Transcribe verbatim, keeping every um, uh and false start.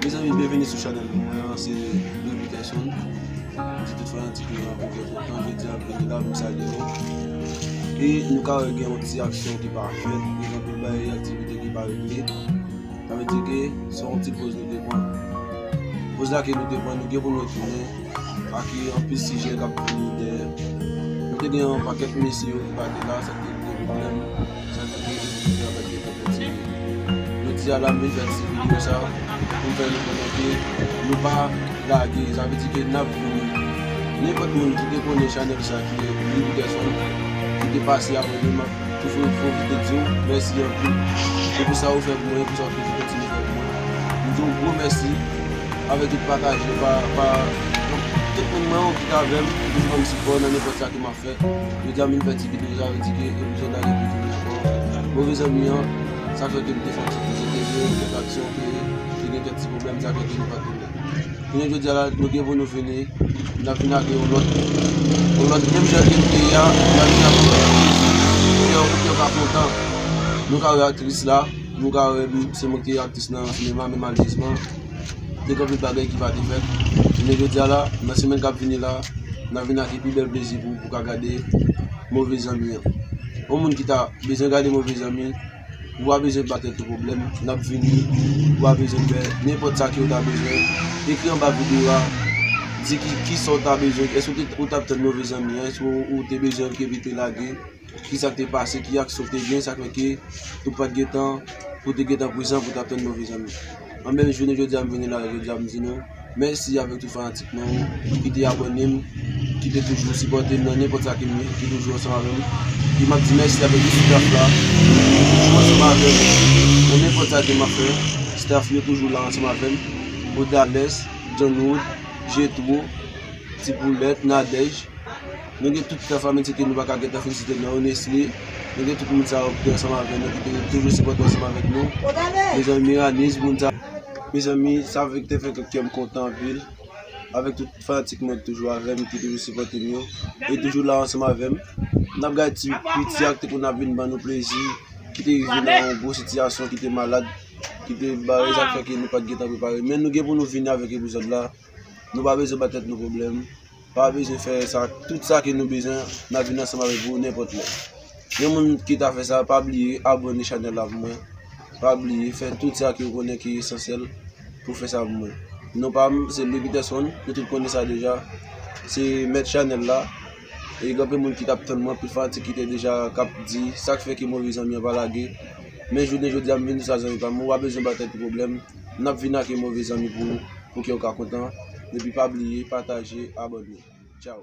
Mezanmi, byenvini sou chanèl mwen an, se Louis Peterson. Di tout fanatik mwen an pou byen kontan, jodi a m vini la pou m salye nou. E nou ka wè gen yon ti aksyon ki pa fèt, gen anpil bagay, aktivite ki pa regle. Sa vle di ke se yon ti poz nou te pran. Poz la ke nou te pran, nou gen pou nou retounen. Ak anpil sijè k ap vini dèyè. Nou te gen yon pakèt mesye yo ki pa te la, sa te gen pwoblèm, sa te gen difikilte avèk gen tanpèt sivil. Jodi a la, m vin fè ti videyo sa pou m fè nou konnen ke nou pa lage, sa vle di ke n ap vini. Nenpòt moun ki te konnen chanèl sa, ki Louis Peterson, ki te pase abòne, m ap toujou pwofite di w mèsi anpil. Se pou sa ou fè pou mwen, pou sa ou toujou kontinye fè pou mwen. M di w gwo mèsi avèk tout pataje, pa, pa, tout moun mwen yo ki t avè m, ki toujou ban m sipò nan nenpòt sa ke m ap fè. Jodi a m vin fè ti videyo, sa vle di ke epizòd la gen pou tounen ankò. Move zanmi an, sa fè ke m te fè yon ti poze, te gen kèk aksyon, te, te gen kèk ti pwoblèm, sa fè ke nou pa tounen. Jounen jodi a la, nou gen pou nou vini, n ap vin ak yon lòt, yon lòt menm jan ke nou te ye a, n ap vin ak yon lòt plezi, pou kè w, pou kè w ka kontan. Nou ka wè aktris la, nou ka wè m, se mwen ki te aktris nan sinema, men malerezman, te gen anpil bagay ki pa te fèt. Jounen jodi a la, nan semèn k ap vini la, n ap vin ak pi bèl plezi pou, pou w ka gade Move Zanmi an. Yon moun ki ta bezwen gade Move Zanmi, ou pa bezwen ba tèt ou pwoblèm, n ap vini, ou pa bezwen pè, nenpòt sa ke w ta bezwen, ekri anba videyo a, di ki, ki sa w ta bezwen, èske w te, ou t ap tann Move Zanmi an, èske w, ou te bezwen ke li te lage, ki sa k te pase, ki aksyon te gen, sa k fè ke ou pa t gentan, ou te gentan prezan pou w t ap tann Move Zanmi. Mwen menm, jounen jodi a, m vini la, jodi a, m di nou, mèsi avèk tout fanatik mwen yo ki te abòne m, ki te toujou sipòte m nan nenpòt sa ke m ye, ki toujou ansanm avè m. E m ap di mèsi avèk tout staff la, ki toujou ansanm avè m nan nenpòt sa ke m ap fè. Staff yo toujou la ansanm avè m. Odales, Johnwood, Jetro, Ti Poulèt, Nadège. Nou gen tout staff la, menm si ke nou pa ka gentan felisite non yo, Nestlé. Nou gen tout moun sa yo ki te ansanm avè nou, ki te toujou sipòte ansanm avèk nou. Mezanmi, Miraniz, moun sa. Mezanmi, sa fè, te fè ke kè m kontan anpil. Avèk tout fanatik mwen ki toujou avè m, ki toujou sipòte m yo. E toujou la ansanm avè m. N ap gade ti piti a ki te konn ap vin ban nou plezi, ki te rive nan yon gwo sitiyasyon, ki te malad, ki te ba rezon k fè ke nou pa t gentan prepare. Men nou gen pou nou vini avèk epizòd la. Nou pa bezwen ba tèt nou pwoblèm. Pa bezwen fè sa. Tout sa ke nou bezwen, n ap vin ansanm avèk ou nenpòt lè. Gen moun ki ta fè sa, pa bliye abòne chanèl la pou mwen. Pa bliye fè tout sa ke w konnen ki esansyèl pou fè sa pou mwen. Non pa m, se Louis Peterson, nou tout konnen sa deja. Se mèt chanèl la. E gen anpil moun ki t ap tann mwen, anpil fanatik ki te deja k ap di sa k fè ke Move Zanmi an pa lage. Men jounen jodi a, m vin di sa zanmi pa m, ou pa bezwen ba tèt ou pwoblèm. N ap vin ak Move Zanmi pou ou, pou ke w ka kontan. Epi pa bliye, pataje, abòne. Tchao.